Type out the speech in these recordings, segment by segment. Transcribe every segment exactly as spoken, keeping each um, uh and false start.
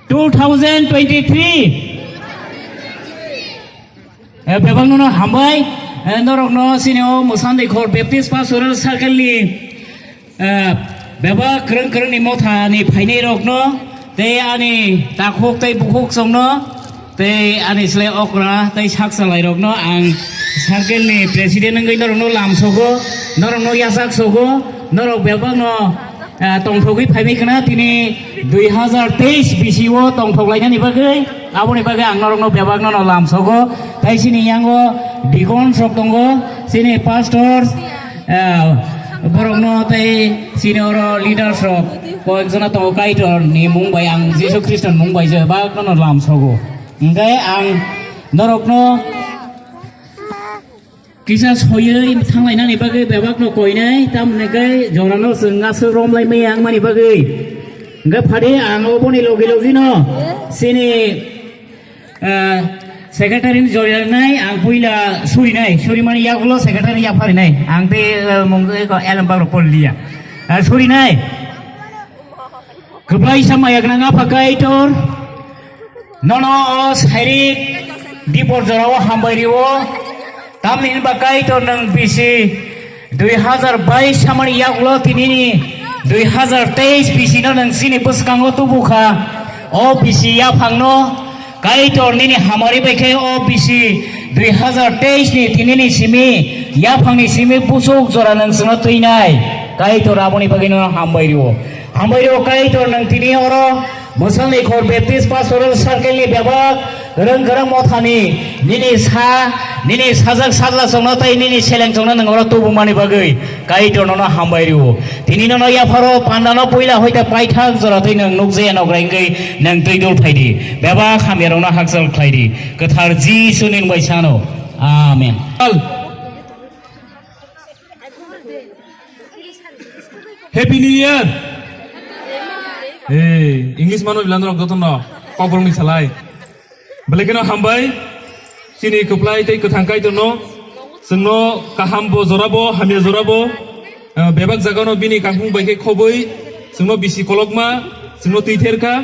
Two thousand twenty-three. Eh, bebak nono hambai, eh, norokno sini o Mwsandwikhor Baptist Pastoral Circle ni, eh, bebak kwrwng kwrwng ni motha ni phainai rokno, tei ani takhuk tei bukhuk songno, tei ani slai okra tei sak salai rokno ang circle ni president wngwi norokno lam sogo, norokno yachak sogo, norok bebak no Ah, tongthogwi phaimai khna tini dui hazar teis bisi o tongthok lainani bagwi, aboni bagwi ang norokno bebakno no lam sogo. Tai chini yango deacons rok tongo, chini pastors, ah, borokno tai chini oro leaders rok koyekjona tongo, Kaitor ni mung bai ang Jisu Khristo ni mung bai je bebakno no lam sogo. Hingke ang norokno kisa soyui thanglainani bagwi bebakno koinai, tamni hwnkhe jorano chwng aswk romlai maya wngmani bagwi. Hwnkhe phadi ang oboni logi logino chini, ah, secretary ni jorinai ang puila surinai, surimani yagulo secretary yapharinai. Ang tei, ah, mung eko elem bagro polliya. Ah, surinai. Kwplaisa maya gwnang Apha Kaitor, nono o sairik dipor jorao hambai rio. Tamni hinba Kaitor nwng bisi dui hazar bais samani yagulo tinini dui hazar teis bisino nwng chini bwskango tubukha. O bisi yaphangno Kaitor nini hamari bai khe o bisi dui hazar teis ni tinini simi yaphangni simi busuk jora nwng chwngno twinai. Kaitor aboni bagwi nono hambai rio. Hambai rio Kaitor nwng tini oro Mwsangni Khor Baptist Pastoral Circle ni bebak rwng kwrwng mothani nini sa, nini sajak sajla chongno tei nini seleng chongno nwng oro tubumani bagwi Kaitor nono hambai rio. Tini nono yapharo pandano puila hoite paithak jora twi nwng nukjaya nokra wngwi nwng twi dul phaidi. Bebak hamyarokno hakchal khlaidi. Kwthar Jisuni mung bai sano. Amen. Happy New Year. Hey, English mano bilang rok jotono kokborok ni salai. Belai kheno hambai, chini kwplai tei kwthang Kaitorno, chwngno kaham bo jorabo, hamya jorabo, eh, bebak jagano bini kangkhung bai khe khobwi, chwngno bisi kolokma, chwngno twither kha,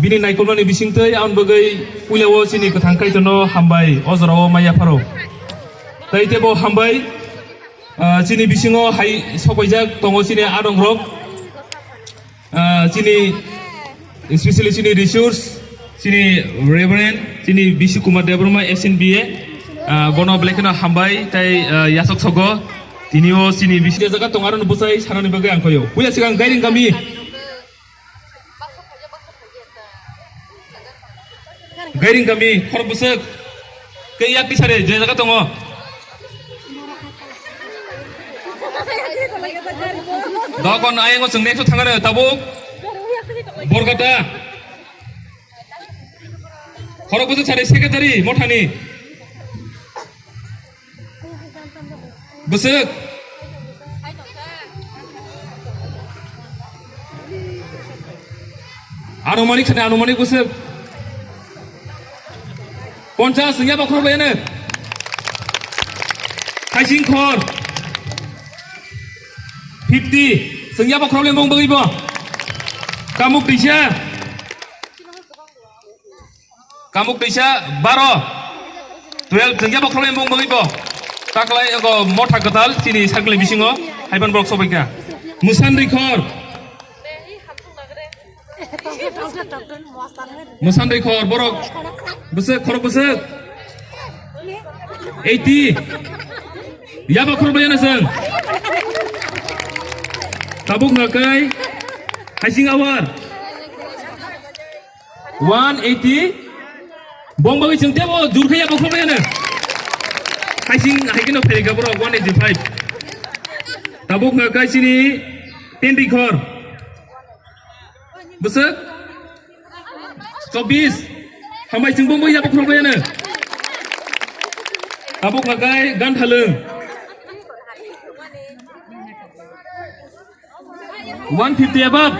bini naikolmani bisingtwi, aboni bagwi puilao chini kwthang Kaitorno hambai, o jorao maya pharo. Tei tebo hambai, ah, chini bisingo hai sopaijak tongo chini adongrok. Ah, chini, especially chini resource, chini Reverend, chini Bisi Kumar Debbarma, S N B A, ah, bono belai kheno hambai, tai, ah, yasok sogo, tinio chini bisi jaga tong aro bwsai sanani bagwi ang koyo. Puila sigang Gairing kami. Gairing kami, khorok bwswk. Kei yak tisare, je jaga tongo. Dokon ayang o chwng next o thangare tabuk. Borgata. Khorok bwswk sare secretary mothani. Bwswk. Anumanik sani anumanik bwswk. Ponchas, chwngya bokhorok bai ano. Haising khor. Fifty, chwngya bokhorok bai bong bagwi bo. Kamuk tisa. Kamuk tisa baro, twelve, chwngya bokhorok bai bong bagwi bo. Taklai ego motha kwtal chini sakni bisingo haiban borok sobaikha. Mwsan rikhor. Mwsan rikhor borok bwswk khorok bwswk. Eighty. Yaba khorok bai ano chwng. Tabuk nakai. Haising awar. One eighty. Bong bagwi chwng tebo jurkhaya bokhorok bai ano. Haising haikeno phaikha borok one eighty five. Tabuk nakai chini ten rikhor. Bwswk? Chobbish. Hambai chwng bongbo yabo khorok bai ano. Tabuk nakai gan thalwng. One fifty above.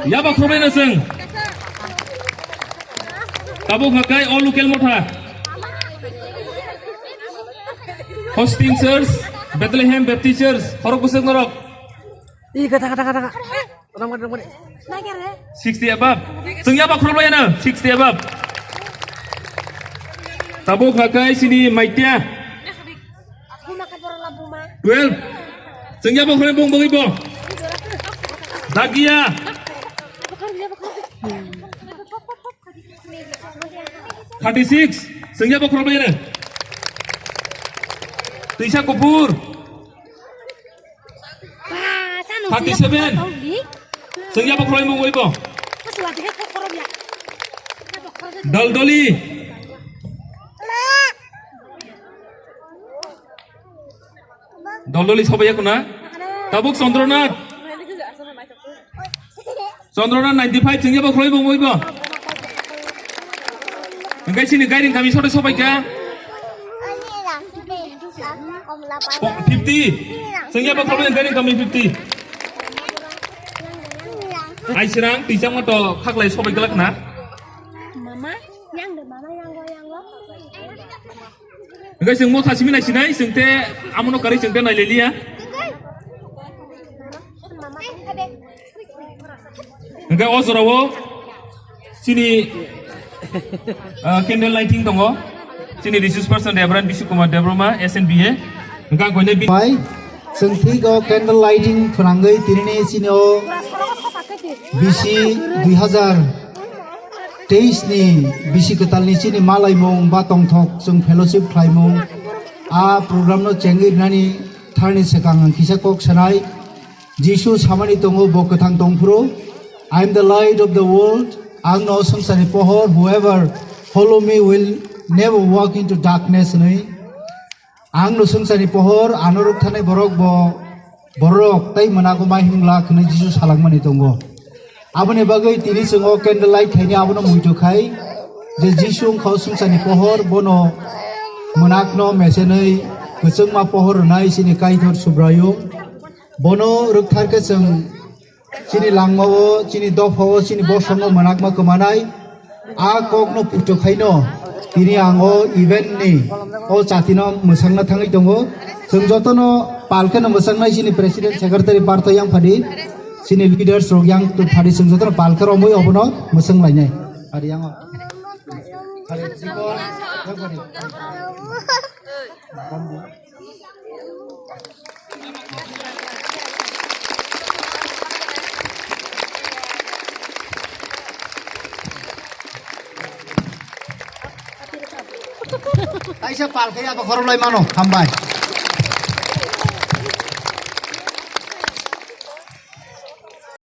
Yabo khorok bai ano chwng. Tabuk nakai all local motha. Hosting Church, Bethlehem Baptist Church, khorok bwswk norok. Ih, kata, kata, kata, kata. Sixty above. Chwngya bokhorok bai ano, sixty above. Tabuk hakai sini maitia. Twelve. Chwngya bokhorok bung bung ibo. Dagia. Thirty six. Chwngya bokhorok bai ano. Twisa kuphur. Thirty seven. Chwngya bokhorok bung bung ibo. Daldali. Daldali sobai ya kuna. Tabuk Chandranath. Chandranath ninety five, chwngya bokhorok bung bung ibo. Hingkai sini Gairing kami sore sobai ka. Fifty. Chwngya bokhorok bung Gairing kami fifty. Ai sirang tijang mo to khaklai sobai galak na. Mama, yang de mama yang go yang go. Hingke chwng motha simi nai sinai, chwng te amono karwi chwng te nai leliya. Hingke o jorao chini, ah, candle lighting tongo. Chini resource person Reverend Bishu Kumar Debbarma, S N B A. Hingke ang koine bi- Pai, chwng thik o candle lighting phwnangwi tinini chini o bisi dui hazar teis ni bisi kwtalni chini malaimung ba tongthok chwng fellowship khlaimung, a program no chengwi rinani tharni swkang ang kisa kok sanai. Jisu samani tongo, bo kwthang tongphuru, "I am the light of the world." Ang no swngcharni pohor, "Whoever follow me will never walk into darkness," hwnwi. Ang no swngcharni pohor, ano rwktharnai borok bo, borok tei mwnago mai himla hwnwi Jisu salangmani tongo. Aboni bagwi tini chwng o candle light khaini abono muitu khai je Jisu wngkha o swngcharni pohor, bono mwnakno mesenwi kwchwngma pohor rwnai chini Kaitor Subraiyung. Bono rwktharkhe chwng chini langmao, chini dophao, chini bosongo mwnakma kwmanai. A kokno puitu khaino tini ang o event ni o chatino mwsangna thangwi tongo. Chwng jotono palkheno mwsangnai chini president secretary Partho Yangphadi, chini leaders rok yang phadi chwng jotono palkhe romwi obono mwsang lainai. Phadi yango. Phadi Yangphadi. Kaisa palkhe abo khorok lai mano, hambai.